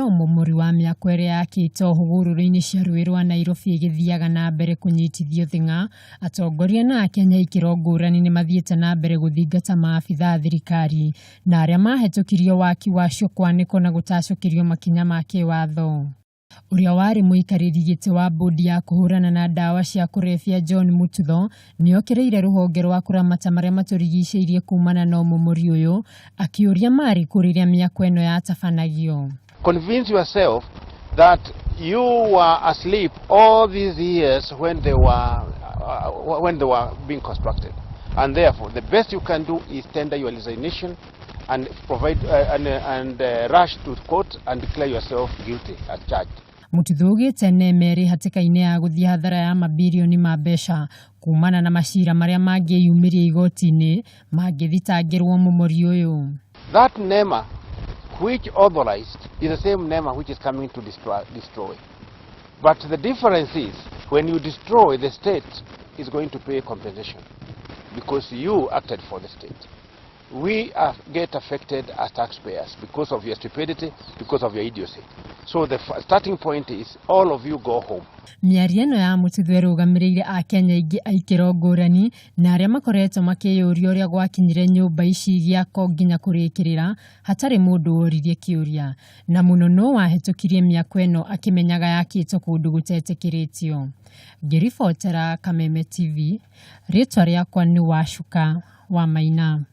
ũmomori wa mĩako ĩrĩa yakĩtwo hũgũrũrũ-inĩ cia rũĩ rwa Nairobi ĩgĩthiaga na mbere kũnyitithio thing'a, atongoria na akenya ikĩro ngũrani nĩ mathiĩte na mbere gũthingata maabitha a thirikari na arĩa mahetũkirie waki wacio kwanĩkwo na gũtacũkĩrio makinya ma kĩwatho. Ũrĩa warĩ mũikarĩri gĩtĩ wa bodi ya kũhũrana na ndawa cia kũrebia John Mututho nĩokĩrĩire rũhonge rwa kũramata marĩa matũrigicĩirie kumana na ũmomori ũyũ, akĩũria marĩ kũ rĩrĩa mĩako ĩno yatabanagio. Convince yourself that you were asleep all these years when they were being constructed, and therefore the best you can do is tender your resignation and provide and rush to court and declare yourself guilty as charged. Mututho augĩte NEMA ĩrĩ hatĩka-inĩ ya gũthiĩ hathara ya mabirioni ma mbeca kumana na macira marĩa mangĩyumĩria igoti-inĩ mangĩthitangĩrwo mũmori ũyũ. That NEMA which authorized is the same NEMA which is coming to destroy. But the difference is, when you destroy, the state is going to pay compensation because you acted for the state. We get affected as taxpayers because of your stupidity, because of your idiocy. So the starting point is all of you go home. Mĩario ĩno ya Mututho ĩrũgamĩrĩire akenya aingĩ a ikĩro ngũrani na arĩa makoretwo makĩyũria ũrĩa gwakinyire nyũmba ici igĩakwo nginya kũrĩkĩrĩra hatarĩ mũndũ woririe kĩũria, na mũno nũ wahĩtũkirie mĩako ĩno akĩmenyaga yakĩtwo kũndũ gũtetĩkĩrĩtio. Ngĩribotera Kameme TV, rĩtwa rĩakwa nĩ Wacuka wa Maina.